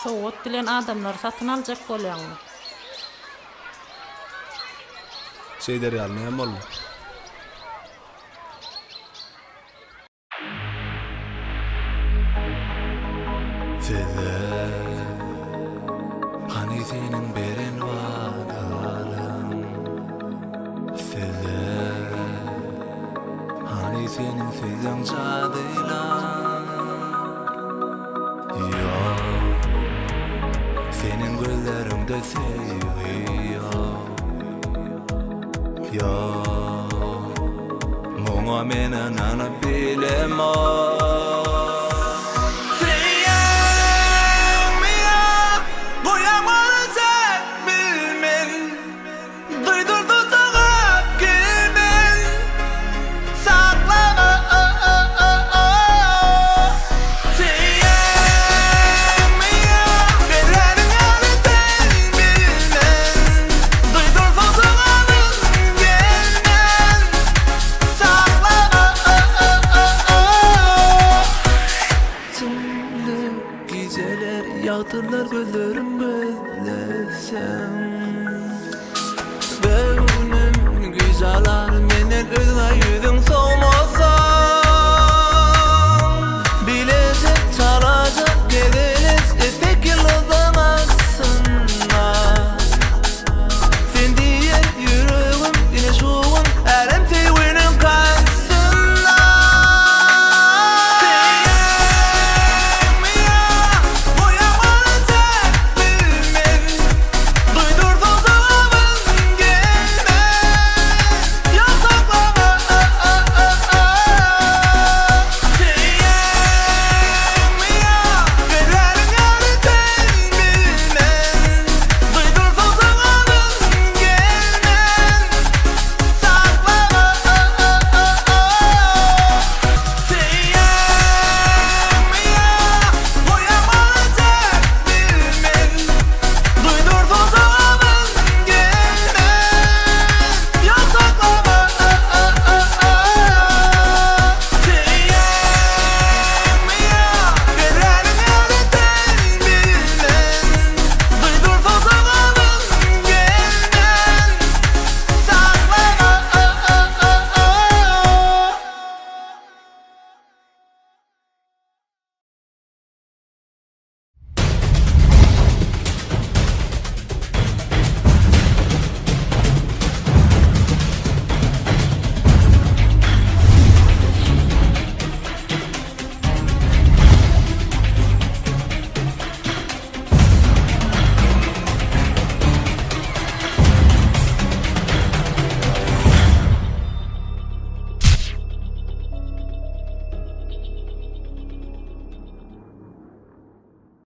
Sowgat bilen adamlary satyn aljak bolýaňmy? Şeýder ýaly näme boldy? Size Hany seniň beren wadalaň Size Hany seniň sözleň jadylan Ýok Seniň gözleriňde söýgi ýok Ýok, muňa men ynanyp bilemok. Söýýäňmi ýa goýaňmy sen bilmen Duýdurdy jogap gelmen Saklama Söýýäňmi ýa bereniň ýaly sen bilmen Duýdursa jogabyn gelmen Saklama Tümlük gijeler ýagtyrlar gözlerim gözleseň.